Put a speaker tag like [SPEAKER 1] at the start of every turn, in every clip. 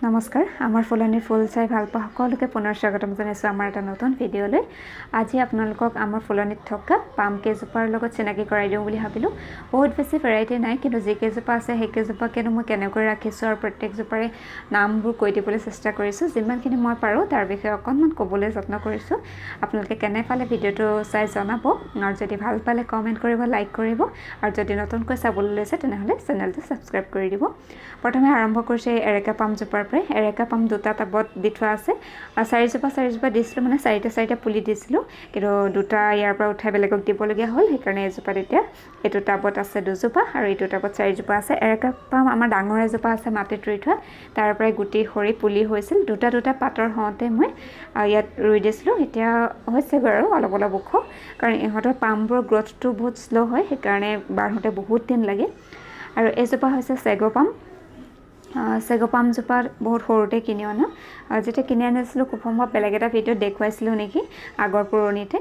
[SPEAKER 1] নমস্কাৰ, আমাৰ ফুলনিৰ ফুল চাই ভাল পোৱা সকলোকে পুনৰ স্বাগতম জনাইছোঁ আমাৰ এটা নতুন ভিডিঅ'লৈ। আজি আপোনালোকক আমাৰ ফুলনিত থকা পাম কেইজোপাৰ লগত চিনাকি কৰাই দিওঁ বুলি ভাবিলোঁ। বহুত বেছি ভেৰাইটি নাই, কিন্তু যিকেইজোপা আছে সেইকেইজোপা কিন্তু মই কেনেকৈ ৰাখিছোঁ আৰু প্ৰত্যেকজোপাৰে নামবোৰ কৈ দিবলৈ চেষ্টা কৰিছোঁ। যিমানখিনি মই পাৰোঁ তাৰ বিষয়ে অকণমান ক'বলৈ যত্ন কৰিছোঁ। আপোনালোকে কেনে পালে ভিডিঅ'টো চাই জনাব, আৰু যদি ভাল পালে কমেণ্ট কৰিব, লাইক কৰিব, আৰু যদি নতুনকৈ চাবলৈ লৈছে তেনেহ'লে চেনেলটো ছাবস্ক্ৰাইব কৰি দিব। প্ৰথমে আৰম্ভ কৰিছোঁ এই এৰেকা পামজোপাৰ পৰাই। এৰেকা পাম দুটা টাবত দি থোৱা আছে। চাৰিজোপা চাৰিজোপা দিছিলোঁ, মানে চাৰিটা চাৰিটা পুলি দিছিলোঁ, কিন্তু দুটা ইয়াৰ পৰা উঠাই বেলেগক দিবলগীয়া হ'ল। সেইকাৰণে এজোপাত এতিয়া এইটো টাবত আছে দুজোপা আৰু এইটো টাবত চাৰিজোপা আছে। এৰেকা পাম আমাৰ ডাঙৰ এজোপা আছে মাটিত ৰুই থোৱা, তাৰ পৰাই গুটি সৰি পুলি হৈছিল। দুটা দুটা পাতৰ হওঁতে মই ইয়াত ৰুই দিছিলোঁ। এতিয়া হৈছেগৈ আৰু অলপ অলপ ওখ, কাৰণ ইহঁতৰ পামবোৰৰ গ্ৰ'থটো বহুত শ্ল' হয়, সেইকাৰণে বাঢ়োঁতে বহুত দিন লাগে। আৰু এইজোপা হৈছে চেগ পাম। চেগ পামজোপা বহুত সৰুতে কিনি অনা। যেতিয়া কিনি আনিছিলোঁ খুব সম্ভৱ বেলেগ এটা ভিডিঅ'ত দেখুৱাইছিলোঁ নেকি আগৰ পুৰণিতে।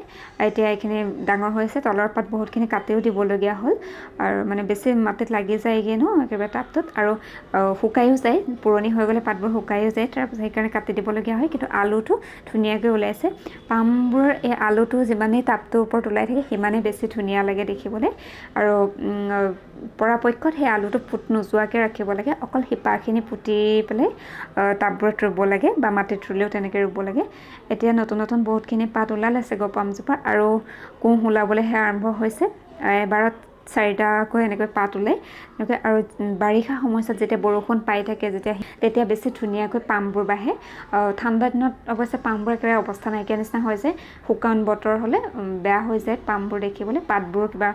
[SPEAKER 1] এতিয়া এইখিনি ডাঙৰ হৈছে, তলৰ পাত বহুতখিনি কাটিও দিবলগীয়া হ'ল, আৰু মানে বেছি মাটিত লাগি যায়গৈ ন একেবাৰে টাবটোত, আৰু শুকায়ো যায়। পুৰণি হৈ গ'লে পাতবোৰ শুকায়ো যায়, তাৰপিছত সেইকাৰণে কাটি দিবলগীয়া হয়। কিন্তু আলুটো ধুনীয়াকৈ ওলাইছে। পামবোৰৰ এই আলুটো যিমানেই টাবটোৰ ওপৰত ওলাই থাকে সিমানেই বেছি ধুনীয়া লাগে দেখিবলৈ। আৰু পৰাপক্ষত সেই আলুটো ফুট নোযোৱাকৈ ৰাখিব লাগে, অকল শিপাখিনি পুতি পেলাই টাববোৰত ৰুব লাগে বা মাটিত ৰুলেও তেনেকৈ ৰুব লাগে। এতিয়া নতুন নতুন বহুতখিনি পাত ওলালে চেগ পামজোপা, আৰু কোঁহ ওলাবলৈহে আৰম্ভ হৈছে। এবাৰত চাৰিটাকৈ এনেকৈ পাত ওলায় এনেকৈ। আৰু বাৰিষা সময়ছোৱাত যেতিয়া বৰষুণ পাই থাকে যেতিয়া, তেতিয়া বেছি ধুনীয়াকৈ পামবোৰ বাঢ়ে। ঠাণ্ডা দিনত অৱশ্যে পামবোৰ একেবাৰে অৱস্থা নাইকিয়া নিচিনা হৈ যায়। শুকান বতৰ হ'লে বেয়া হৈ যায় পামবোৰ দেখিবলৈ, পাতবোৰ কিবা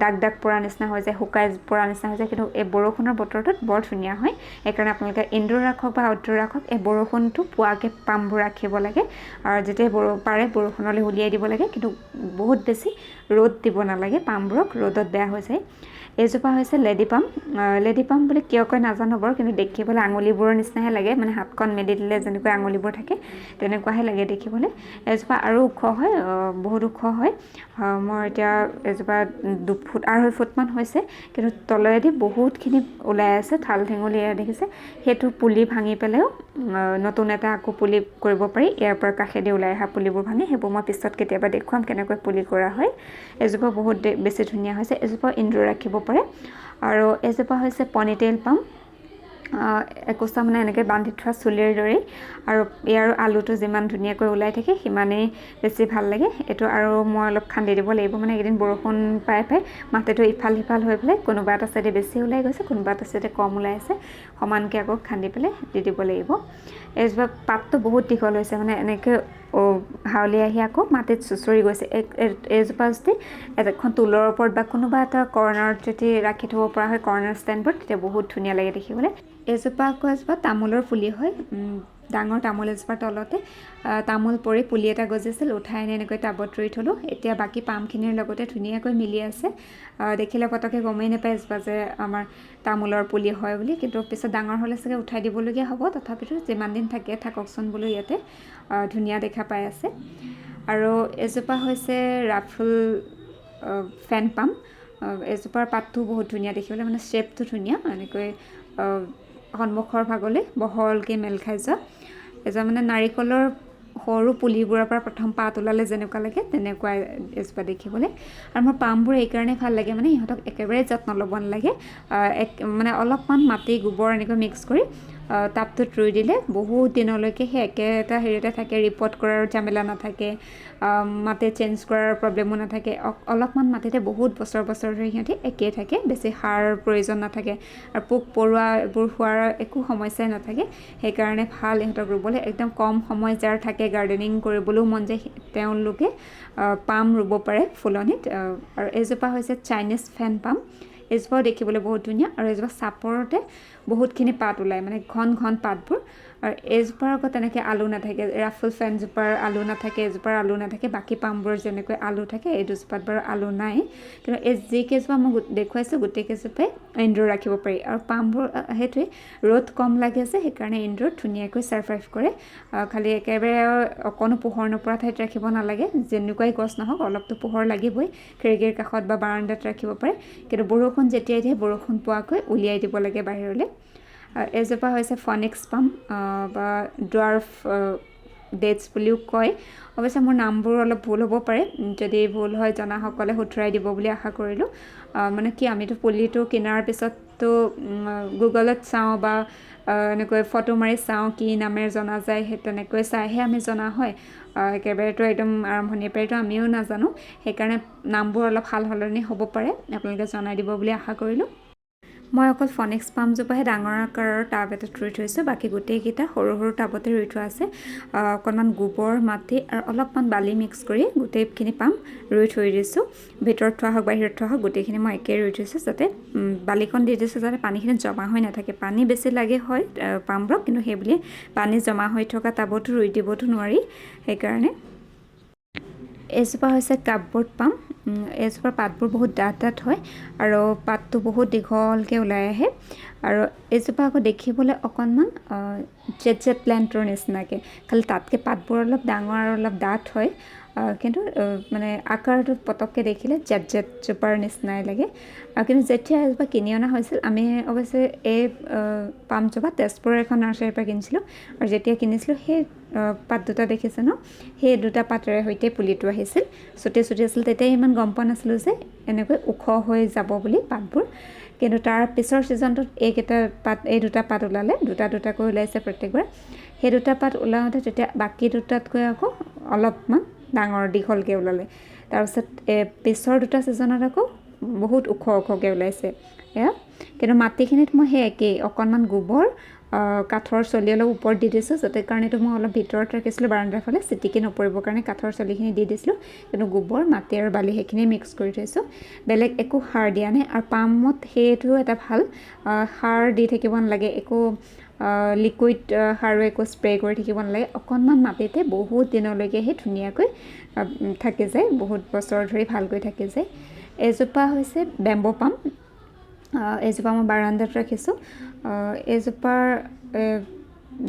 [SPEAKER 1] দাগ দাগ পৰা নিচিনা হৈ যায়, শুকাই পৰা নিচিনা হৈ যায়। কিন্তু এই বৰষুণৰ বতৰটোত বৰ ধুনীয়া হয়। সেইকাৰণে আপোনালোকে ইনডোৰ ৰাখক বা আউটডোৰ ৰাখক, এই বৰষুণটো পোৱাকৈ পামবোৰ ৰাখিব লাগে, আৰু যেতিয়া পাৰে বৰষুণলৈ উলিয়াই দিব লাগে, কিন্তু বহুত বেছি ৰ'দ দিব নালাগে পামবোৰক, ৰ'দত বেয়া হৈ যায়। এইজোপা হৈছে লেডি পাম। লেডি পাম বুলি কিয় কয় নাজানো বাৰু, কিন্তু দেখিবলৈ আঙুলিবোৰৰ নিচিনাহে লাগে, মানে হাতখন মেলি দিলে যেনেকৈ আঙুলিবোৰ থাকে তেনেকুৱাহে লাগে দেখিবলৈ। এজোপা আৰু ওখ হয়, বহুত ওখ হয়। মোৰ এতিয়া এজোপা 2 ফুট 2.5 ফুটমান হৈছে, কিন্তু তলেদি বহুতখিনি ওলাই আছে ঠাল ঠেঙুলি দেখিছে। সেইটো পুলি ভাঙি পেলাইও নতুন এটা আকৌ পুলি কৰিব পাৰি। ইয়াৰ পৰা কাষেদি ওলাই অহা পুলিবোৰ ভাঙি, সেইবোৰ মই পিছত কেতিয়াবা দেখুৱাম কেনেকৈ পুলি কৰা হয়। এজোপা বহুত বেছি ধুনীয়া হৈছে, এজোপা ইনডোৰ ৰাখিব পাৰে। আৰু এজোপা হৈছে পনিটেইল পাম, একোচা মানে এনেকৈ বান্ধি থোৱা চুলিৰ দৰেই, আৰু ইয়াৰ আলুটো যিমান ধুনীয়াকৈ ওলাই থাকে সিমানেই বেছি ভাল লাগে। এইটো আৰু মই অলপ খান্দি দিব লাগিব, মানে এইকেইদিন বৰষুণ পাই পাই মাটিটো ইফাল সিফাল হৈ পেলাই কোনোবা এটা চাইডে বেছি ওলাই গৈছে, কোনোবা এটা চাইডে কম ওলাই আছে। সমানকৈ আকৌ খান্দি পেলাই দি দিব লাগিব। এইজোপা পাতটো বহুত দীঘল হৈছে, মানে এনেকৈ হাউলি আহি আকৌ মাটিত চুঁচৰি গৈছে। এইজোপা যদি এখন টুলৰ ওপৰত বা কোনোবা এটা কৰ্ণাৰত যদি ৰাখি থ'ব পৰা হয়, কৰ্ণাৰ ষ্টেণ্ডবোৰত, তেতিয়া বহুত ধুনীয়া লাগে দেখিবলৈ। এইজোপা আকৌ এজোপা তামোলৰ পুলি হয়। ডাঙৰ তামোল এজোপাৰ তলতে তামোল পৰি পুলি এটা গজিছিল, উঠাই আনি এনেকৈ টাবত ৰুই থ'লোঁ। এতিয়া বাকী পামখিনিৰ লগতে ধুনীয়াকৈ মিলি আছে। দেখিলে পটককৈ গমেই নাপায় এজোপা যে আমাৰ তামোলৰ পুলি হয় বুলি, কিন্তু পিছত ডাঙৰ হ'লে চাগে উঠাই দিবলগীয়া হ'ব। তথাপিতো যিমান দিন থাকে থাককচোন বোলো, ইয়াতে ধুনীয়া দেখা পাই আছে। আৰু এজোপা হৈছে ৰাফুল ফেন পাম। এজোপাৰ পাতটো বহুত ধুনীয়া দেখিবলৈ, মানে শ্বেপটো ধুনীয়া, এনেকৈ সন্মুখৰ ভাগলৈ বহলকৈ মেল খাই যোৱা। এজোপা মানে নাৰিকলৰ সৰু পুলিবোৰৰ পৰা প্ৰথম পাত ওলালে যেনেকুৱা লাগে তেনেকুৱা এজোপা দেখিবলৈ। আৰু মোৰ পামবোৰ এইকাৰণেই ভাল লাগে, মানে ইহঁতক একেবাৰে যত্ন ল'ব নালাগে। এক মানে অলপমান মাটি গোবৰ এনেকৈ মিক্স কৰি টাবটোত ৰুই দিলে বহুত দিনলৈকে সেই একেটা হেৰিতে থাকে, ৰিপট কৰাৰ ঝামেলা নাথাকে, মাটি চেঞ্জ কৰাৰ প্ৰব্লেমো নাথাকে। অলপমান মাটিতে বহুত বছৰ বছৰ ধৰি সিহঁতি একেই থাকে, বেছি সাৰ প্ৰয়োজন নাথাকে, আৰু পোক পৰুৱা এইবোৰ হোৱাৰ একো সমস্যাই নাথাকে। সেইকাৰণে ভাল ইহঁতক ৰুবলৈ। একদম কম সময় যাৰ থাকে, গাৰ্ডেনিং কৰিবলৈও মন যায়, তেওঁলোকে পাম ৰুব পাৰে ফুলনিত। আৰু এইজোপা হৈছে চাইনিজ ফেন পাম। এইজোপাও দেখিবলৈ বহুত ধুনীয়া, আৰু এইজোপা চাপৰতে বহুতখিনি পাত ওলায়, মানে ঘন ঘন পাতবোৰ। আৰু এইজোপাৰ আকৌ তেনেকৈ আলু নাথাকে, ৰাফুল ফেনজোপাৰ আলু নাথাকে, এজোপাৰ আলু নাথাকে। বাকী পামবোৰৰ যেনেকৈ আলু থাকে, এই দুজোপাত বাৰু আলু নাই। কিন্তু এই যিকেইজোপা মই দেখুৱাইছোঁ গোটেইকেইজোপাই ইনডোৰ ৰাখিব পাৰি। আৰু পামবোৰ সেইটোৱেই ৰ'দ কম লাগে যে, সেইকাৰণে ইনডোৰত ধুনীয়াকৈ ছাৰ্ভাইভ কৰে। খালি একেবাৰে অকণো পোহৰ নপৰা ঠাইত ৰাখিব নালাগে, যেনেকুৱাই গছ নহওক অলপতো পোহৰ লাগিবই। খিৰিকীৰ কাষত বা বাৰাণ্ডাত ৰাখিব পাৰে, কিন্তু বৰষুণ যেতিয়াই দিয়ে বৰষুণ পোৱাকৈ উলিয়াই দিব লাগে বাহিৰলৈ। এইজোপা হৈছে ফনিক্স পাম বা ডুৱাৰ্ফ ডেটছ বুলিও কয়। অৱশ্যে মোৰ নামবোৰ অলপ ভুল হ'ব পাৰে, যদি ভুল হয় জনাসকলে শুধৰাই দিব বুলি আশা কৰিলোঁ। মানে কি, আমিতো পুলিটো কিনাৰ পিছততো গুগলত চাওঁ বা এনেকৈ ফটো মাৰি চাওঁ কি নামেৰে জনা যায়, সেই তেনেকৈ চাইহে আমি জনা হয়। একেবাৰেতো একদম আৰম্ভণিৰ পৰাইতো আমিও নাজানো, সেইকাৰণে নামবোৰ অলপ সাল সলনি হ'ব পাৰে, আপোনালোকে জনাই দিব বুলি আশা কৰিলোঁ। মই অকল ফনিক্স পামজোপাহে ডাঙৰ আকাৰৰ টাব এটাত ৰুই থৈছোঁ, বাকী গোটেইকেইটা সৰু সৰু টাবতে ৰুই থোৱা আছে। অকণমান গোবৰ, মাটি আৰু অলপমান বালি মিক্স কৰি গোটেইখিনি পাম ৰুই থৈ দিছোঁ। ভিতৰত থোৱা হওক, বাহিৰত থোৱা হওক, গোটেইখিনি মই একেই ৰুই থৈছোঁ, যাতে বালিকণ দি দিছোঁ যাতে পানীখিনি জমা হৈ নাথাকে। পানী বেছি লাগে হয় পামবোৰক, কিন্তু সেইবুলি পানী জমা হৈ থকা টাবতো ৰুই দিবতো নোৱাৰি, সেইকাৰণে। এইজোপা হৈছে কাপবৰ্ড পাম। এইজোপাৰ পাতবোৰ বহুত ডাঠ ডাঠ হয় আৰু পাতটো বহুত দীঘলকৈ ওলাই আহে। আৰু এইজোপা আকৌ দেখিবলৈ অকণমান জেট জেট প্লেণ্টৰ নিচিনাকৈ, খালি তাতকৈ পাতবোৰ অলপ ডাঙৰ আৰু অলপ ডাঠ হয়, কিন্তু মানে আকাৰটো পটককৈ দেখিলে জেট জেটজোপাৰ নিচিনাই লাগে। কিন্তু যেতিয়া এজোপা কিনি অনা হৈছিল, আমি অৱশ্যে এই পামজোপা তেজপুৰৰ এখন নাৰ্চাৰীৰ পৰা কিনিছিলোঁ। আৰু যেতিয়া কিনিছিলোঁ, সেই পাত দুটা দেখিছে ন, সেই দুটা পাতেৰে সৈতে পুলিটো আহিছিল। চুটি চুটি আছিল, তেতিয়া ইমান গম পোৱা নাছিলোঁ যে এনেকৈ ওখ হৈ যাব বুলি পাতবোৰ। কিন্তু তাৰ পিছৰ ছিজনটোত এইকেইটা পাত, এই দুটা পাত ওলালে, দুটা দুটাকৈ ওলাইছে প্ৰত্যেকবাৰ। সেই দুটা পাত ওলাওঁতে তেতিয়া বাকী দুটাতকৈ আকৌ অলপমান ডাঙৰ দীঘলকৈ ওলালে। তাৰপিছত পিছৰ দুটা ছিজনত আকৌ বহুত ওখ ওখকৈ ওলাইছে এয়া। কিন্তু মাটিখিনিত মই সেই একেই অকণমান গোবৰ, কাঠৰ চলি অলপ ওপৰত দি দিছোঁ, যাতে কাৰণ এইটো মই অলপ ভিতৰত ৰাখিছিলোঁ বাৰাণ্ডাৰ ফালে, চিটিকি নপৰিবৰ কাৰণে কাঠৰ চলিখিনি দি দিছিলোঁ। কিন্তু গোবৰ, মাটি আৰু বালি সেইখিনিয়ে মিক্স কৰি থৈছোঁ, বেলেগ একো সাৰ দিয়া নাই। আৰু পামত সেইটো এটা ভাল, সাৰ দি থাকিব নালাগে, একো লিকুইড সাৰো একো স্প্ৰে কৰি থাকিব নালাগে। অকণমান মাটিতে বহুত দিনলৈকে সেই ধুনীয়াকৈ থাকি যায়, বহুত বছৰ ধৰি ভালকৈ থাকি যায়। এইজোপা হৈছে বেম্ব পাম। এইজোপা মই বাৰাণ্ডাত ৰাখিছোঁ। এইজোপাৰ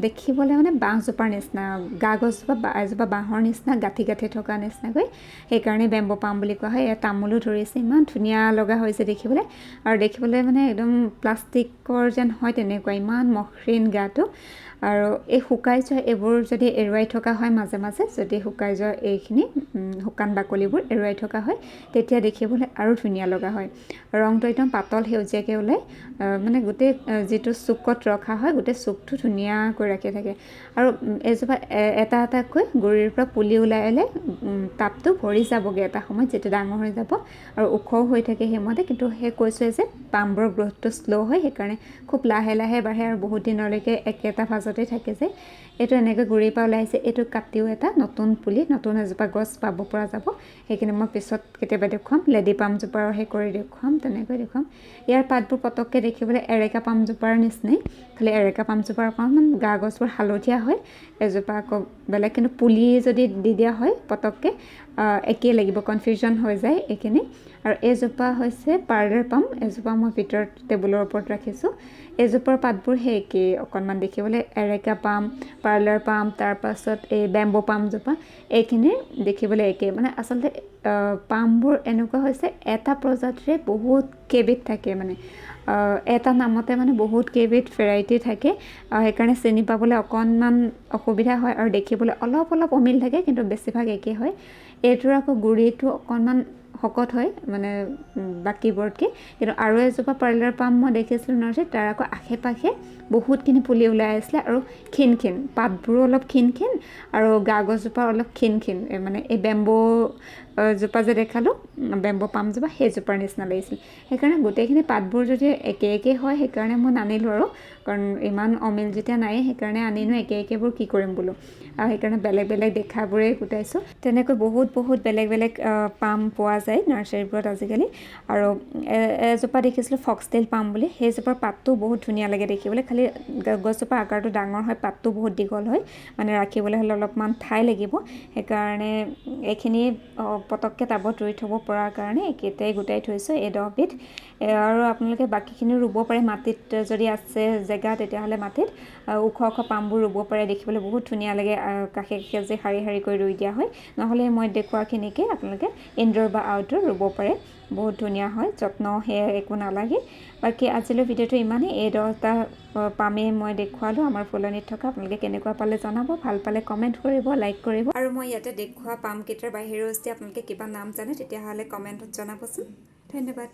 [SPEAKER 1] দেখিবলৈ মানে বাঁহজোপাৰ নিচিনা, গা গছজোপা এজোপা বাঁহৰ নিচিনা গাঁঠি গাঁঠি থকা নিচিনাকৈ, সেইকাৰণে বেম্ব পাম বুলি কোৱা হয়। ইয়াত তামোলো ধৰিছে, ইমান ধুনীয়া লগা হৈছে দেখিবলৈ। আৰু দেখিবলৈ মানে একদম প্লাষ্টিকৰ যেন হয় তেনেকুৱা, ইমান মসৃণ গাটো। আৰু এই শুকাই যোৱা এইবোৰ যদি এৰুৱাই থকা হয় মাজে মাজে, যদি শুকাই যোৱা এইখিনি শুকান বাকলিবোৰ এৰুৱাই থকা হয়, তেতিয়া দেখিবলৈ আৰু ধুনীয়া লগা হয়। ৰংটো একদম পাতল সেউজীয়াকৈ ওলায়, মানে গোটেই যিটো চুকত ৰখা হয় গোটেই চুকটো ধুনীয়াকৈ ৰাখি থাকে। আৰু এইজোপা এটা এটাকৈ গুৰিৰ পৰা পুলি ওলাই ওলাই টাবটো ভৰি যাবগৈ এটা সময়ত, যেতিয়া ডাঙৰ হৈ যাব আৰু ওখও হৈ থাকে সেইমতে। কিন্তু সেই কৈছোঁৱে যে পামবোৰৰ গ্ৰ'থটো শ্ল' হয়, সেইকাৰণে খুব লাহে লাহে বাঢ়ে আৰু বহুত দিনলৈকে একেটা ভাজতে থাকে যে। এইটো এনেকৈ গুৰিৰ পৰা ওলাইছে, এইটো কাটিও এটা নতুন পুলি, নতুন এজোপা গছ পাব পৰা যাব। সেইখিনি মই পিছত কেতিয়াবা দেখুৱাম। লেডি পামজোপাৰো সেই কৰি দেখুৱাম, তেনেকৈ দেখুৱাম। ইয়াৰ পাতবোৰ পটককৈ দেখিবলৈ এৰেকা পামজোপাৰ নিচিনাই, খালি এৰেকা পামজোপাৰ অকণমান গা গছবোৰ হালধীয়া হয়, এজোপা আকৌ বেলেগ। কিন্তু পুলি যদি দি দিয়া হয় পটককৈ একেই লাগিব, কনফিউজন হৈ যায় এইখিনি। আৰু এইজোপা হৈছে পাৰ্লাৰ পাম। এজোপা মই ভিতৰত টেবুলৰ ওপৰত ৰাখিছোঁ। এইজোপাৰ পাতবোৰ সেই একেই, অকণমান দেখিবলৈ এৰেকা পাম, পাৰ্লাৰ পাম, তাৰপাছত এই বেম্ব পামজোপা, এইখিনি দেখিবলৈ একেই। মানে আচলতে পামবোৰ এনেকুৱা হৈছে, এটা প্ৰজাতিৰে বহুত কেইবিধ থাকে, মানে এটা নামতে মানে বহুত কেইবিধ ভেৰাইটি থাকে, সেইকাৰণে চিনি পাবলৈ অকণমান অসুবিধা হয়। আৰু দেখিবলৈ অলপ অলপ অমিল থাকে, কিন্তু বেছিভাগ একেই হয়। এইটোৰ আকৌ গুৰিটো অকণমান শকত হয় মানে বাকীবোৰতকৈ। কিন্তু আৰু এজোপা পাৰ্লাৰ পাম মই দেখিছিলোঁ নাৰ্চাৰীত, তাৰ আকৌ আশে পাশে বহুতখিনি পুলি ওলাই আছিলে আৰু ক্ষীণ ক্ষীণ পাতবোৰো অলপ ক্ষীণ ক্ষীণ আৰু গা গছজোপা অলপ ক্ষীণ ক্ষীণ, মানে এই বেম্ব জোপা যে দেখালোঁ, বেম্ব পামজোপা, সেইজোপাৰ নিচিনা লাগিছিল। সেইকাৰণে গোটেইখিনি পাতবোৰ যদি একে একে হয়, সেইকাৰণে মই নানিলোঁ আৰু, কাৰণ ইমান অমিল যেতিয়া নায়েই, সেইকাৰণে আনিনো একে একেবোৰ কি কৰিম বোলো। আৰু সেইকাৰণে বেলেগ বেলেগ দেখাবোৰেই গোটাইছোঁ। তেনেকৈ বহুত বহুত বেলেগ বেলেগ পাম পোৱা যায় নাৰ্চাৰীবোৰত আজিকালি। আৰু এজোপা দেখিছিলোঁ ফক্সটেইল পাম বুলি, সেইজোপাৰ পাতটো বহুত ধুনীয়া লাগে দেখিবলৈ, খালি গছজোপাৰ আকাৰটো ডাঙৰ হয়, পাতটো বহুত দীঘল হয়, মানে ৰাখিবলৈ হ'লে অলপমান ঠাই লাগিব, সেইকাৰণে এইখিনি পটককৈ টাবত ৰুই থ'ব পৰাৰ কাৰণে এইকেইটাই গোটাই থৈছোঁ, এই 10বিধ। আৰু আপোনালোকে বাকীখিনিও ৰুব পাৰে মাটিত, যদি আছে জেগা তেতিয়াহ'লে মাটিত ওখ ওখ পামবোৰ ৰুব পাৰে, দেখিবলৈ বহুত ধুনীয়া লাগে, কাষে কাষে যে শাৰী শাৰীকৈ ৰুই দিয়া হয়। নহ'লে মই দেখুওৱাখিনিকে আপোনালোকে ইনড'ৰ বা আউটড'ৰ ৰুব পাৰে, বহুত ধুনীয়া হয়, যত্ন সেয়া একো নালাগে। বাকী আজিলৈ ভিডিঅ'টো ইমানেই। এই 10টা পামেই মই দেখুৱালোঁ আমাৰ ফুলনিত থকা। আপোনালোকে কেনেকুৱা পালে জনাব, ভাল পালে কমেণ্ট কৰিব, লাইক কৰিব। আৰু মই ইয়াতে দেখুওৱা পামকেইটাৰ বাহিৰেও যদি আপোনালোকে কিবা নাম জানে তেতিয়াহ'লে কমেণ্টত জনাবচোন। ধন্যবাদ।